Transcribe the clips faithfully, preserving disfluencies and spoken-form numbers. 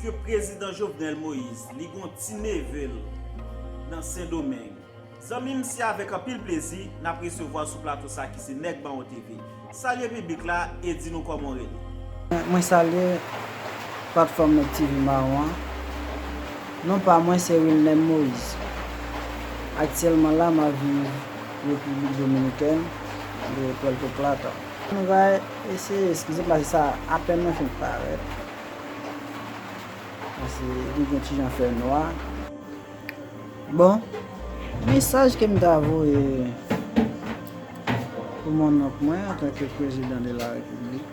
ke prezidan Jovenel Moïse li gon ti neve l nan Sendomeng. Zanmi m, se avèk anpil plezi n ap resevwa w sou plato sa ki se Nèg Mawon T V. Salye piblik la e di nou kòman w rele. Mwen salye platfòm Nèg T V Mawon an. Non pa mwen se Wilner Moïse. Aktyèlman la m ap viv Repiblik Dominikèn, de Puerto Plata. Nou va eseye eskize m paske sa apèn mwen fin parèt. Paske li gen ti jan fè nwa. Bon, mesaj ke m ta voye pou monnonk mwen antanke prezidan de la repiblik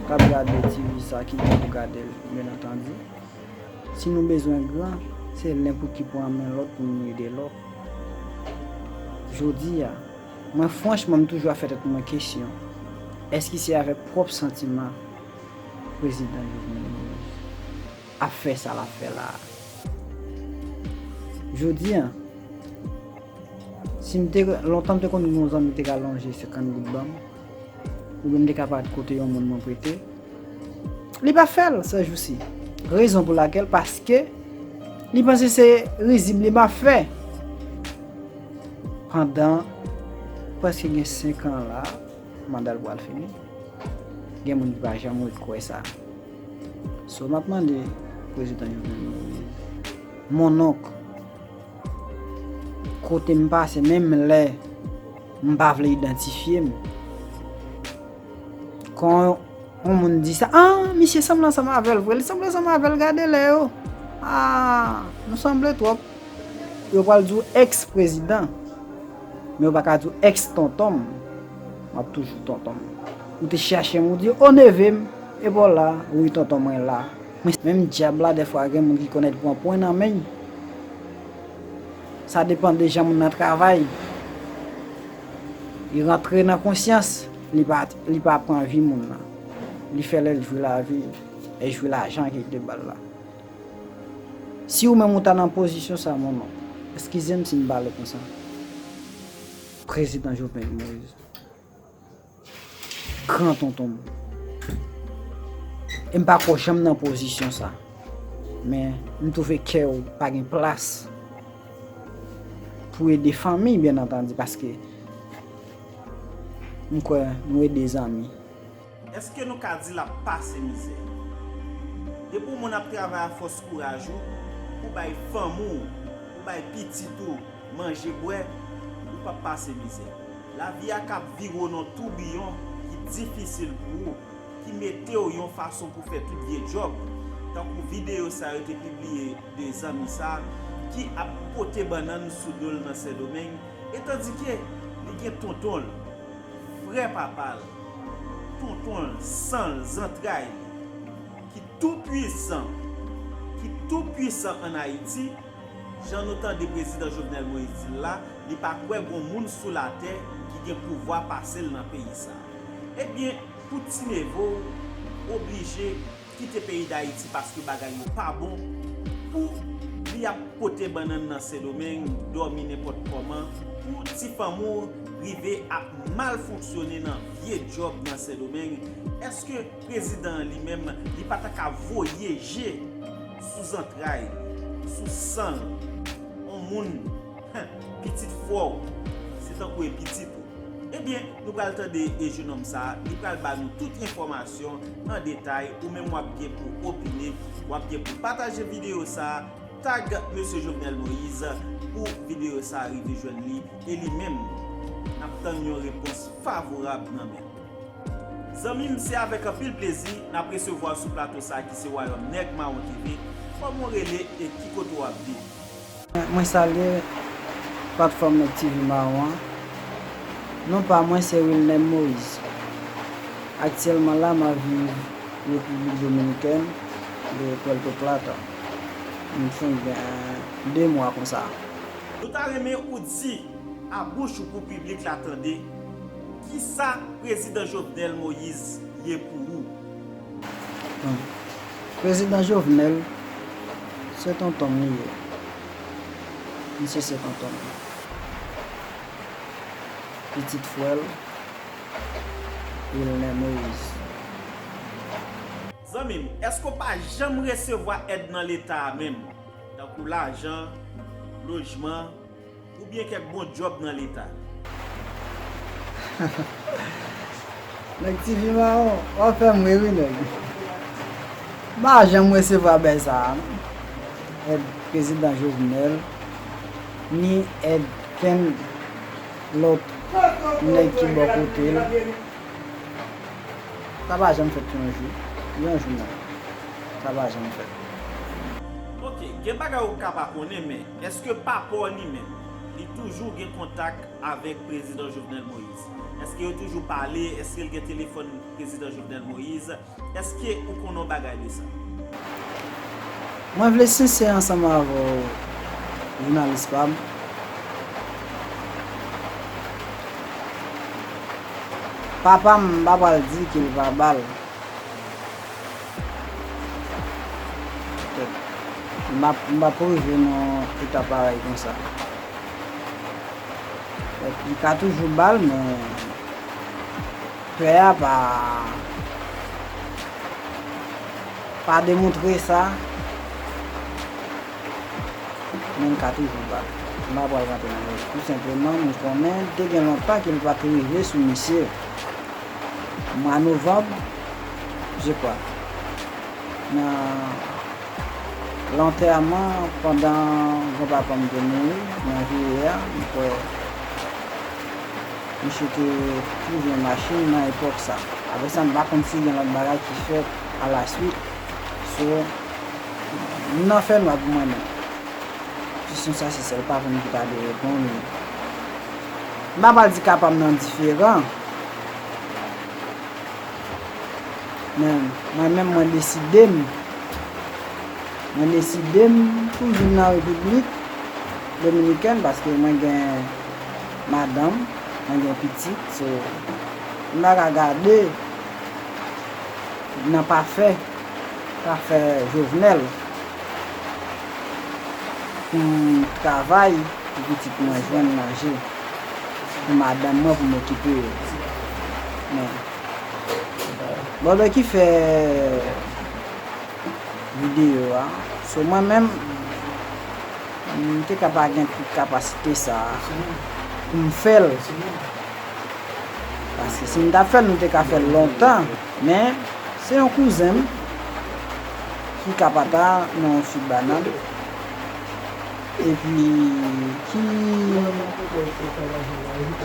k ap gade T V sa ki gen pou gade l, byen antandi. Si nou bezwen gran, se len pou ki pran men lòt pou nou ede lòt. Jodi a, mwen franchman m toujou ap fè tèt mwen kesyon, èske se avèk pwòp santiman prezidan Jovenel Moïse ap fè sa l ap fè la a? Jodi a, si m te, lontan m te konn gen yon zanmi ki te ka lonje senkant goud ban m, oubyen m te ka parèt kote yon moun mwen prete, li pa fè l sèjousi. Rezon pou lakèl, paske li panse se rizib li m ap fè. Pandan prèske gen senk an la, manda l pral fini. Gen moun ki pa janm ret kwè sa. So, m ap mande prezidan Jovenel Moïse, monnonk, kote m pase, menm lè m pa vle idantifye m, kon yon moun di sa, ah, misye sanble ansanm avè l vre, li sanble ansanm avè l, gade lè yo. Ah, nou sanble twòp. Yo pral di w èks prezidan, men yo pa ka di w èks tonton m. M ap toujou tonton m. Ou te chache m, ou di, o neve m, e bon la, wi tonton mwen la. Men menm dyab la, dèfwa gen moun ki konnen l pran pwen nan men l. Sa depann de jan moun nan travay. Li rantre nan konsyans, li pa, li pa pran vi moun nan. Li fè lè l jwi lavi l, e jwi lajan ki te ba l la. Si ou menm ou ta nan pozisyon sa, monnonk, eskize m si m pale konsa. Prezidan Jovenel Moïse, gran tonton m. E m pa ko janm nan pozisyon sa. Men m twouve kè w pa gen plas pou ede fanmi, byen antandi, paske m kwè nou ede zanmi. Èske nou ka di l ap pase mizè? Depi yon moun ap travay a fòs kouraj ou, pou bay fanmi w, pou bay pitit ou manje bwè, ou p ap pase mizè. Lavi a k ap vire w nan toubiyon ki difisil pou ou, ki mete w yon fason pou fè tout vye djòb, tankou videyo sa yo te pibliye de zanmi sa ki ap pote bannann sou do l nan Sendomeng, etandike li gen tonton l, frè papa l, tonton l, san l, zantray li, ki tou pwisan, ki tou pwisan ann Ayiti, jan nou tande prezidan Jovenel Moïse di l la, li pa kwè gon moun sou latè ki gen pouvwa pase l nan peyi sa. Ebyen, pou ti neve w oblije kite peyi Dayiti paske bagay yo pa bon, pou li ap pote bannann nan Sendomeng, dòmi nenpòt kòman, pou ti fanmi w rive ap mal fonksyone nan vye djòb nan Sendomeng, èske prezidan an li menm, li pa ta ka voye je sou zantray, sou san l, yon moun, pitit frè w, se tankou e pitit ou. Ebyen, nou pral tande e jenòm sa a, li pral ba nou tout enfòmasyon an detay, ou menm w ap gen pou opine, w ap gen pou pataje videyo sa a, tag mesye Jovenel Moïse pou videyo sa a rive jwenn li, e li menm, n ap tann yon repons favorab nan men l. Zanmi m, se avèk anpil plezi n ap resevwa w sou plato sa a ki se Wayòm Nèg Mawon T V. Kòman w rele e ki kote w ap viv? Mwen salye platfòm Nèg T V Mawon an. Non pa mwen se Wilner Moïse. Aktyèlman la m ap viv Repiblik Dominikèn, de Puerto Plata. M fin gen de mwa konsa. Nou ta renmen ou di a bouch ou pou piblik la tande, kisa prezidan Jovenel Moïse ye pou ou? Bon, prezidan Jovenel, se tonton m li ye. Misye se tonton m. Pitit frè l, Wilner Moïse. Zanmi m, èske w pa janm resevwa èd nan Leta a menm? Tankou lajan, lojman, oubyen kèk bon djòb nan Leta? Nèg Ti Vi Mawon, w ap fè m ri wi nèg. M pa janm resevwa bèy sa a non. Èd prezidan Jovenel, ni èd kenn lòt nèg ki bò kote l. Sa pa janm fèt yon jou. Yon jou menm. Sa pa janm fèt. Ok, gen bagay ou ka pa konnen, men èske papa w li menm, li toujou gen kontak avèk prezidan Jovenel Moïse? Èske yo toujou pale? Èske l gen telefòn prezidan Jovenel Moïse? Èske ou konnen yon bagay de sa? Mwen vle sensè ansanm avè w, jounalis pa m. Papa m, m pa pral di ke l pa ba l. M p ap, m p ap rive nan yon eta parèy konsa. Li ka toujou ba l, men pè a pa, pa demontre sa. Men l ka toujou ba l. M pa pral rantre nan rès. Tou senpleman, m konnen te gen lontan ke l pa t rive sou misye. Mwa novanm, je kwa, nan lantèman pandan granpapa m te mouri, nan veye a, m kwè misye te twouve yon machin nan epòk sa. Apre sa, m pa konn si gen lòt bagay ki fèt alaswit. So, m nan fènwa pou mwen menm. Kesyon sa se sèl papa m ki ta dwe reponn li. M pa pral di ka pa m nan diferan. Men mwen menm mwen deside m. Mwen deside m pou vin nan Repiblik Dominikèn paske mwen gen madanm, mwen gen pitit, so m pa ka gade nan pafè, pafè Jovenel pou m travay pou pitit mwen jwenn manje, pou madanm mwen pou m okipe yo. Men, bòdè ki fè videyo a. So mwen menm, m te ka pa gen tout kapasite sa a pou m fè l. Paske si m t ap fè l, m te ka fè l lontan. Men, se yon kouzen m ki Kapata nan yon fi banann. Epi ki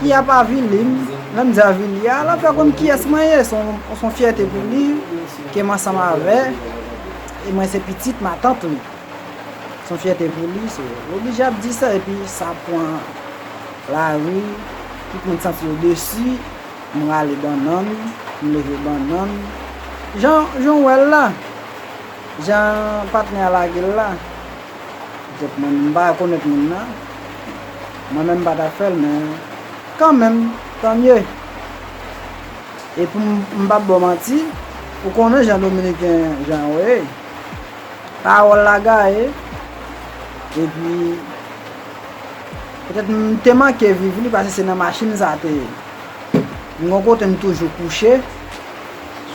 ki ap avili m. Lè m di avili a, l ap fè konn kiyès mwen ye. Se yon, se yon fyète pou li ke m ansanm avè. E mwen se pitit matant li. Se yon fyète pou li, so l oblije ap di sa. Epi sa pran lari, tout moun santi yo desi. M rale bannann, m leve bannann. Jan, jan w wè l la, jan patnè a lage l la. Petèt mwen, m pa rekonèt moun nan. Mwen menm m pa t ap fè l, men kanmenm, tanmye. E pou m, m p ap ba w manti, ou konnen jan dominiken jan yo ye. Pawòl la gaye. Epi, petèt m te manke viv li, paske se nan machin sa te ye. M gon kote m toujou kouche,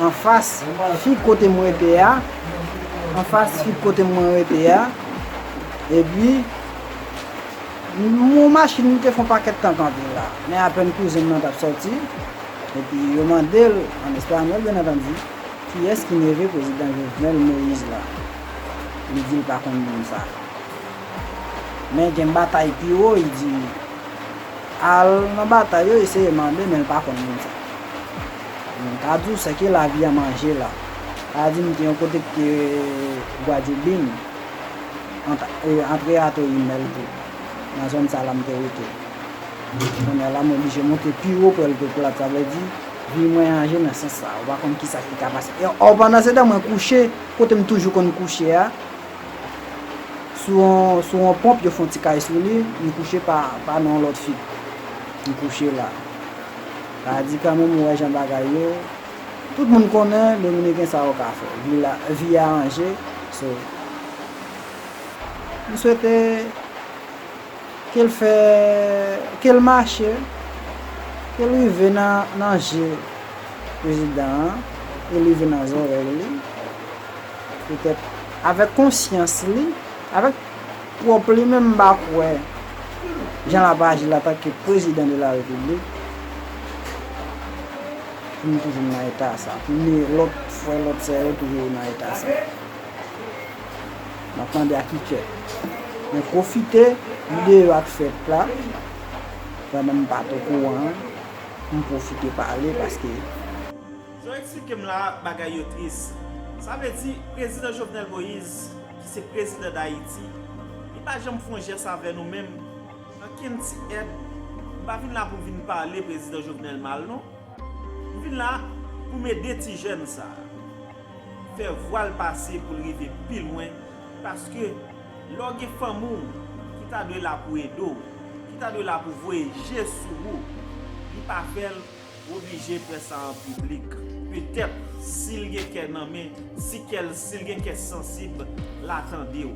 anfas fig kote m rete a, anfas fig kote mwen rete a, epi m, yon machin m te fè yon pakèt tan kanpe la, men apèn kouzen m nan t ap sòti, epi yo mande l, an espanyòl, byen antandi, kiyès ki neve prezidan Jovenel Moïse la? Li di l pa konn moun sa. Men gen batay pi wo, li di, al nan batay yo, eseye mande, men l pa konn moun sa. M ka di w, sèke lavi a manje la. Sa di m te yon kote ki te Gwadyoubin, ant, e, antre a Torimèl tou, nan zòn sa la m te rete. Kounye a la, m oblije monte pi wo prè l ke plat, sa vle di, vi mwen anje nan sans sa. Ou pa konn kisa ki ka pase. E, o, pandansetan, mwen kouche, kote m toujou konn kouche a, sou yon, sou yon ponp, yo fè yon ti kay sou li, m kouche pa, pa nan yon lòt fig. M kouche la. Sa di kanmenm, ou wè jan bagay yo. Tout moun konnen dominiken sa yo ka fè. Vi la, vi a anje. So, m swete ke l fè, ke l mache, ke l rive nan, nan je prezidan an, ke l rive nan zòrèy li. Petèt, avèk konsyans li, avèk pwòp li menm, m pa kwè jan l ap aji l antanke prezidan de la repiblik pou nou toujou nan eta sa, pou nou lòt frè, lòt sè yo toujou nan eta sa. M ap mande a ki kè. Mwen pwofite videyo a k fèt la, pandan m pa t okouran, m pwofite pale paske Jan w eksplike m la, bagay yo tris. Sa vle di, prezidan Jovenel Moïse, ki se prezidan Dayiti, li pa janm fè yon jès avè nou menm, ankenn ti èd. M pa vin la pou m vin pale prezidan Jovenel mal, non. M vin la pou m ede ti jèn sa a. Fè vwa l pase pou l rive pi lwen, paske lè w gen fanmi w ki ta dwe la pou ede w, ki ta dwe la pou voye je sou ou, li pa fè l, ou oblije fè sa an piblik. Petèt, si l gen kè nan men, si kè l, si l gen kè sansib, l a tande w.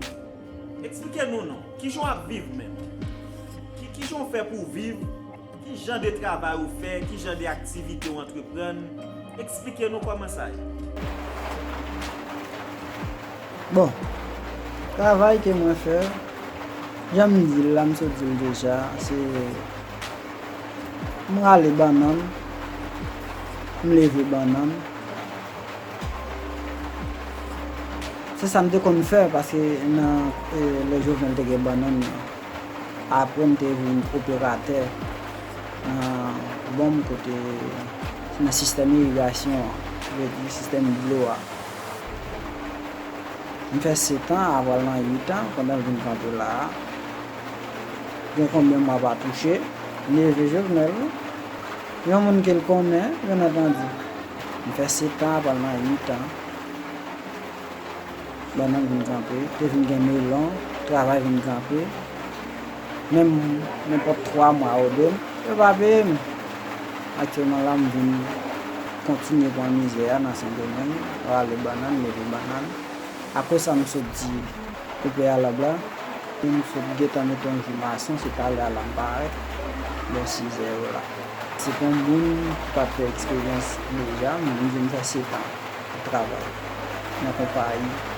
Eksplike nou non, kijan w ap viv menm? Ki, kijan w fè pou w viv? Ki jan de travay ou fè? Ki jan de aktivite w antreprann? Eksplike nou kòman sa ye. Bon, travay ke mwen fè, jan m di l la, m sot di l deja, se m rale bannann, m leve bannann. Se sa m te konn fè, paske nan, e, lè Jovenel te gen bannann nan. Apre, m te vin operatè nan bonm kote, nan sistèm irigasyon an, vle di sistèm dlo a. M fè sèt an, a pral nan uit an, pandan m vin kanpe la a. Gen konbyen mwa pa touche, m leve Jovenel, wi. Yon moun ke l konnen, byen antandi. M fè sèt an, a pral nan uit an. Bannann vin kanpe, te vin gen melon, travay vin kanpe. Menm nenpòt twa mwa yo de m, yo pa peye m. Aktyèlman la, m vin kontinye pran mizè a nan Sendomeng, rale bannann, leve bannann. Apre sa, m sot di koupe alab la, m sot gentan mete yon jou mason, se talè a la m parèt, bò sizè yo la. Se pou yon moun ki pa t fè eksperyans deja, m vin fè sèt an ap travay nan konpayi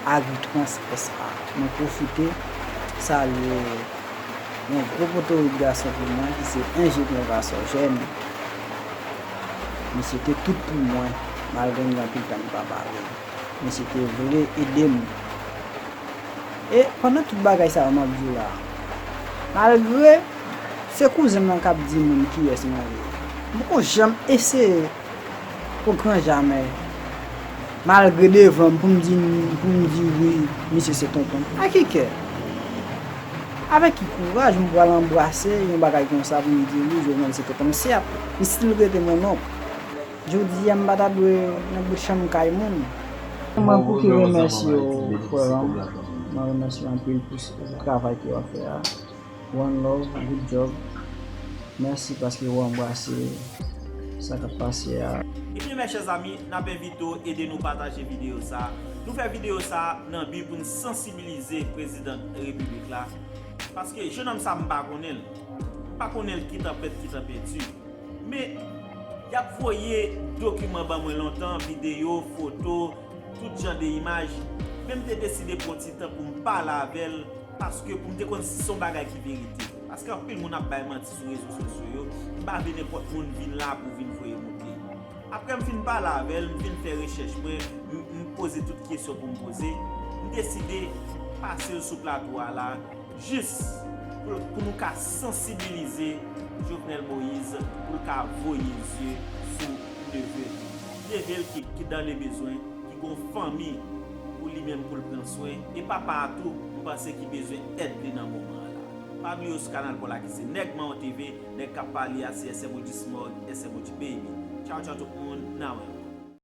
Agritrans S A. Mwen pwofite salye yon gwo potorik gason pou mwen ki se enjenyè Vasò Jèn. Misye te tout pou mwen, malgre m gen anpil tan m pa pale. Misye te vle ede m. E pandan tout bagay sa yo m ap di w la, malgre se kouzen m nan k ap di moun kiyès mwen ye, m poko janm eseye o gran jamè, malgre devan m, pou m di, pou m di wi, misye se tonton m. A ki kè? Avèk ki kouraj m pral anbrase yon bagay konsa pou m di wi, Jovenel se tonton m? Sèt, li still rete mon onk. Jodi a, m pa ta dwe nan bout chanm kay moun. Mwen pou ki remèsye w, frè m. Mwen remèsye w anpil pou s-, travay ke w ap fè a. One love, good job. Mèsi paske w anbrase sa k ap pase a. Ebyen, mes chers amis, n ap envite w ede nou pataje videyo sa. Nou fè videyo sa nan bi pou n sansibilize prezidan repiblik la. Paske jennonm sa, m pa konnen l. M pa konnen l ki tanpèt, ki tanpèdi. Men, y ap voye dokiman ban mwen lontan, videyo, foto, tout jan de imaj. Men m te deside pran ti tan pou m pale avè l, paske pou m te konn si se yon bagay ki verite. Paske anpil moun ap bay manti sou rezo sosyo yo. M pa vle nenpòt moun vin la pou vin voye monte. Apre m fin pale avè l, m fin fè rechèch mwen, m, m poze tout kesyon pou m poze. M deside pase l sou plato a la, jis pou, pou nou ka sansibilize Jovenel Moïse, pou l ka voye zye sou neve l. Neve l ki, ki dans le besoin, ki gon fanmi pou li menm pou l pran swen, e papa a tou, m panse ki bezwen èd li nan moman an la. Pa bliye w sou kanal pa w la ki se Nèg Mawon T V, nèg k ap pale a se S M O G Smog, S M O G Baby. Tchaw, tchaw tout moun, n a wè nou.